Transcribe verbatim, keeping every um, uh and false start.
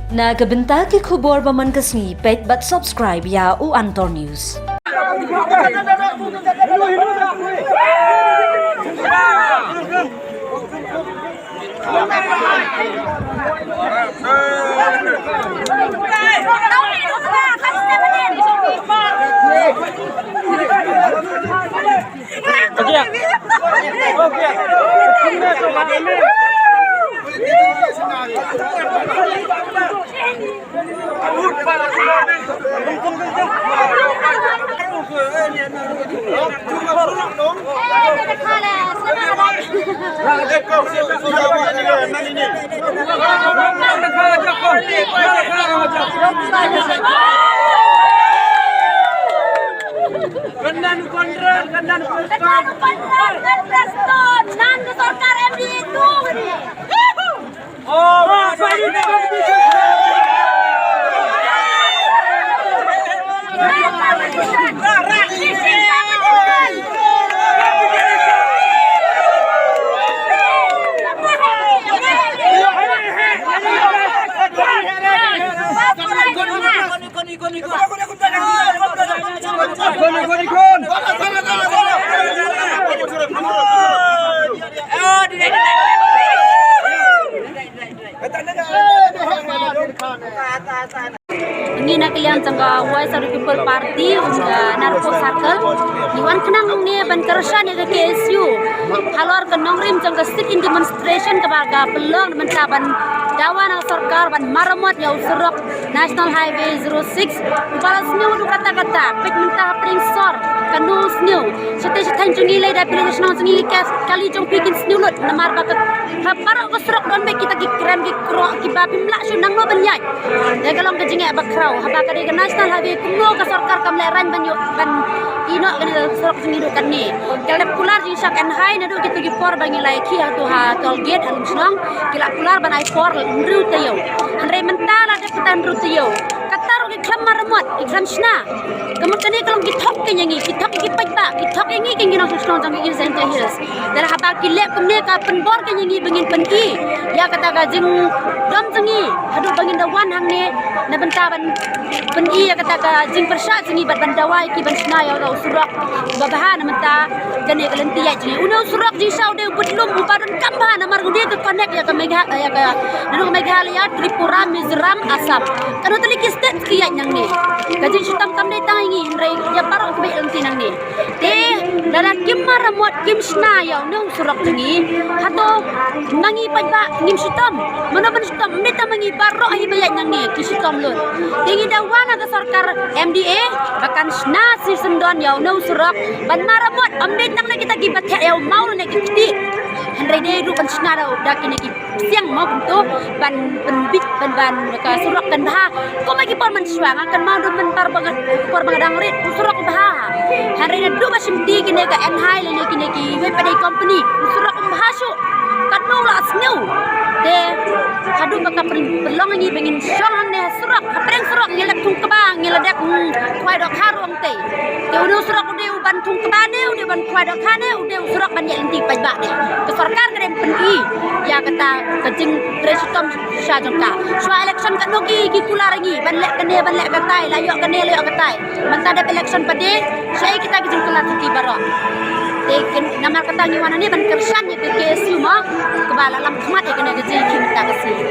Na ka bynta ki khubor ba man ka sngi, peit bad subscribe ïa u Antor News. Ngi na ka liang jong ka Voice of the People Party, um, na Narpuh Circle, ngi wan khnang ne ban kyrshan ïa ka K S U halor ka nongrim jong ka sit-in demonstration kaba ka pynlong mynta ban dawa na ka sorkar ban maramot ïa u surok National Highway zero six, uba la sniew haduh katta katta, peit mynta hapdeng sor, kano sniew. Shatei shatei jong ngi lei da phi lei shnong jong ngi lei ka kali jong phi kin sniew lut, namar ba ka ha baroh ka surok don beit kita ki krem ki krok kiba phim lah shuh nangno ban ïaid. Ïa ka long ka jingeh ba khraw, haba ka dei ka National Highway kumno ka sorkar kam lehraiñ ban ïoh ban ïehnoh kane ka surok jong ngi haduh katne. Ka la dep kular jingshisha ka N H A I naduh kita ki por ba ngi la ïakhih hato ha toll gate ha Lumshnong, ki la kular ban ai por hynriew taïew. Hynrei mynta la dep kita hynriew taïew. Kata ruh ki khlem maramot, ki khlem shna. Ka mut kane ka long ki thok kein ïa ngi, ki thok ïa ki paidbah, ki thok ïa ngi kein ki nongshong shnong jong ka East Jaintia Hills. Te lada haba ki leh kumne ka pynbor kein ïa ngi ba ngin pyni ïa kata ka jingdom jong ngi haduh ba ngin da wan hangne na bynta ban pyni ïa kata ka jingpyrshah jong ngi bad ban dawa ïa ki ban shna ïa u surok ba bha. Na mynta kane ka lynti ïaid jong ngi, une u surok jingshisha u dei u bad lum uba donkam bha namar u dei ka connect ïa ka Megha-, ïa ka, naduh Meghalaya, Tripura, Mizoram, Assam. Kano tylli ki state ki ïaid nangne. Ka jingshitom kam dei tang ïa ngi hynrei ïa baroh kiba ïaid lynti nangne. Te lada kim maramot, kim shna ïa une u surok jong ngi, hato ma ngi paidbah ngim shitom? Mano ban shitom? Ym dei tang ma ngi, baroh hi ba ïaid nangne ki shitom lut. Te ngi dawa na ka sorkar M D A ba kan shna shisyndon ïa une u surok ban maramot, ym dei tang na kita kiba theh ïa u maw ne ki kti. Hynrei dei ruh ban shna da, da kine ki siang mo kumto ban pynbit ban, ban ka surok kan bha. Kumba ki por mynshuwa nga kynmaw dum mynta por ba nga dang rit u surok u bha. Hynrei naduh ba shimti kine ka N H A I lane kine kiwei pat de company u surok um bha shuh. Katno la sniew. Te haduh ba ka pyn-, pynlong ïa ngi ba ngin shong hangne ha surok, ha pdeng surok ngi la thung kba, ngi la dep, hmm, khwai dohkha ruh hangtei. Te une u surok u dei u ban thung kba ne, u dei ban khwai dohkha ne, u dei u surok ban ïaid lynti paidbah ne. Ka sorkar ka dei ban pyni ïa kata ka jingtrei shitom sha jong ka. Shuwa election katno ki, ki kular ïa ngi ban leh kane ban leh katai, la ïoh kane la ïoh katai. Mynta dep election pat de, shaei kita ki jingkular jong ki baroh. Te kin namar kata ngi wan hangne ban kyrshan ïa ka K S U mo, kaba la lam khmat ïa kane ka jingkhih mynta ka sngi.